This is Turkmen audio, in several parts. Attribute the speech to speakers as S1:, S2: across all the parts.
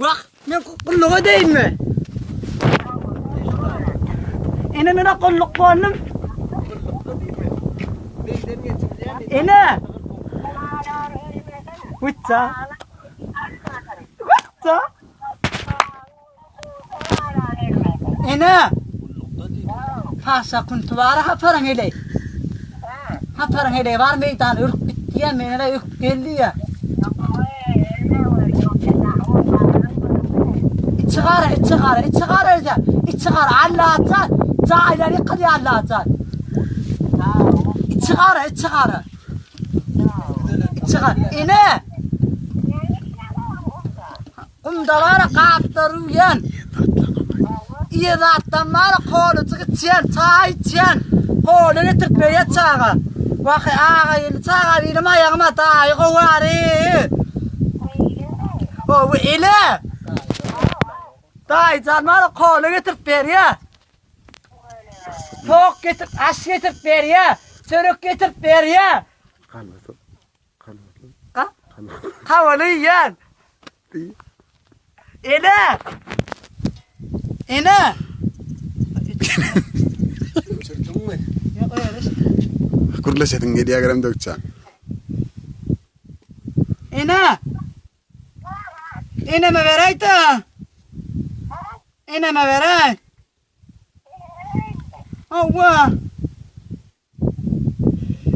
S1: Wah, men gulluk edeýinmi? Ene men gulluk boldum. Ene. Witsa. Witsa. Ene. Paşa kuntu bar haparyň ele. Haparyň ele bar meýdan ürk gitdi ya, men ele ürk geldi ya. Içi gara, içi gara, içi gara öze. Içi gara Allah'a Jaýlar ýykylýar Allah'a. Içi gara, içi gara. İçi gara. Ene. Gumda bara gaplar üwýän. Iýen zatdan bara kolajyk içýän, çaý içýän. Kola getirip berýär çaga. Wah, aga ýyly çaga birim aýagyma daýy gowary. Ow, ele. Daýy jan bara kola getirip berýär. Tok getirip, aş getirip berýär. Çörek getirip berýär. Hawaly iýen. Ene. Ene.
S2: Çürtüňmi? Gürleşesiň gelýär gerem dökçä.
S1: Ene. Eneme beräýdä. Eneme beräý. Hawa.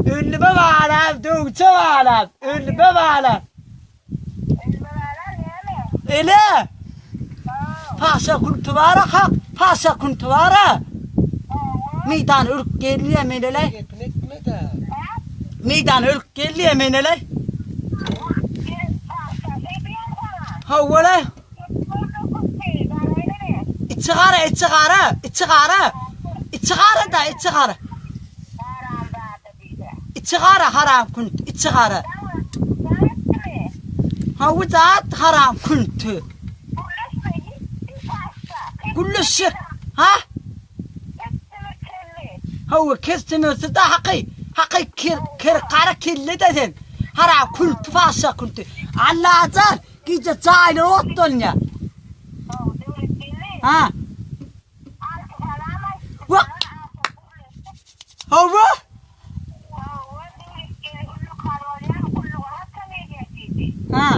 S1: Ünlüme balam, döwçe balam, ünlüme balam. Ele! Paşa kuntu bara hak, paşa kuntu bara. Meydan ürk gelýär menele. Meydan ürk gelýär menele. Hawala. Içi gara, içi gara, içi gara. Içi gara da, içi gara. Içi gara haram künt, içi gara. Hawy zat haram künti. Gülleşjek, ha? Hawa kesdimirsi da haky, haky kir, kir gara kelle de sen. Haram künti paşa künti. Allajan Gije jaýlar otlanýar. Ha. Wah. Hawa. Ha.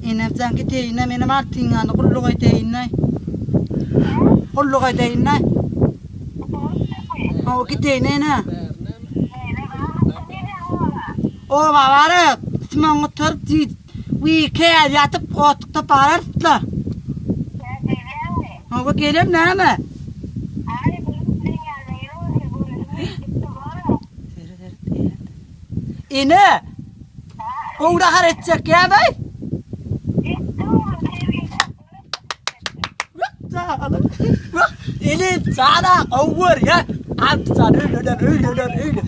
S1: Enem jan giteýin-ä, menem altyňany gulluk edeýin-ä. Gulluk edeýin-ä. Hawa giteýin ene. Oba baryp, tümen gutaryp diýdi. Wiý, käýe ýatyp, otlukda bararys-la. Hawa, gelen näme? Ene! Gowy nahar etjek ýa-baý? Elif sana over ya. Amcan öyle öyle öyle.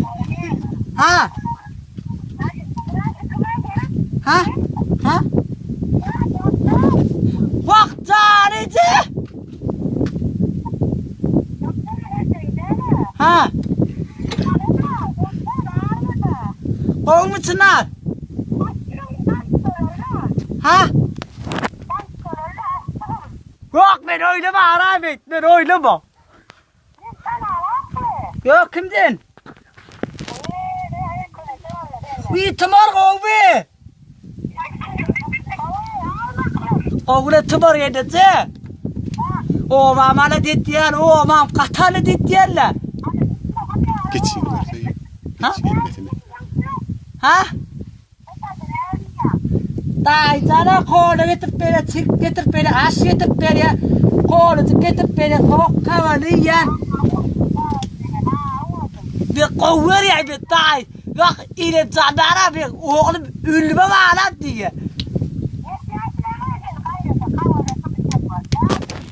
S1: Ha? Ha? Ha? Wah janyjy. Ha? Gowmy Çynar? Ha? Ýok men oýlama haram et men oýlama. Ýok kimden? Wiý tumar gowy. Gowula tumar ýedece. Obam ala diýýän, obam gataly diýýärler.
S2: Geçin görse.
S1: Ha? Ha? Daýyjana kola getirip berýär, çirk getirip berýär, aş getirip berýär, kolajyk getirip berýär, sowuk kawaly iýýän. Bir gowy görýär bir daýy. Bak ile jandara bir oglum ölüme baglap diýýär.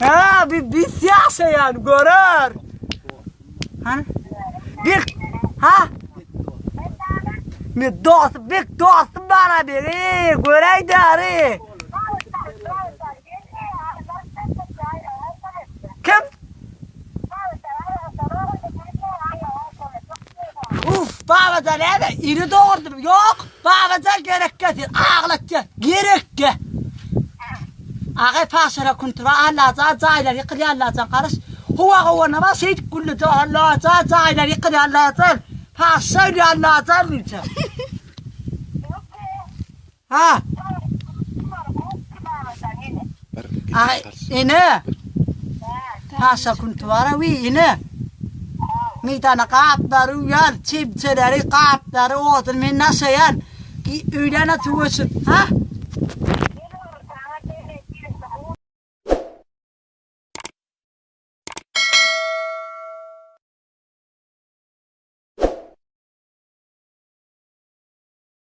S1: Ha, bir biz ýaşaýan görer. Hany? Bir ha? Bir dost, bir dostum bar abi. Ey, göräý dary. Kim? Uf, baba da. Babajan näme? Ini dogurdym. Ýok, Babajan gerekge sen aglatýa. Gerekge. Agay paşara kuntura Allajan jaýlar ýykylýar Allajan garyş. Howa gowana bar şeýdip gülledi Allajan jaýlar ýykylýar Allajan. Paşa ölýär Allajan diýjek. Ha. Ay ene. Paşa kuntuara wi ene. Meýdana gaplary uýan, çemçeleri, gaplary odun men naşaýan. Öýlene suw öçüp, ha?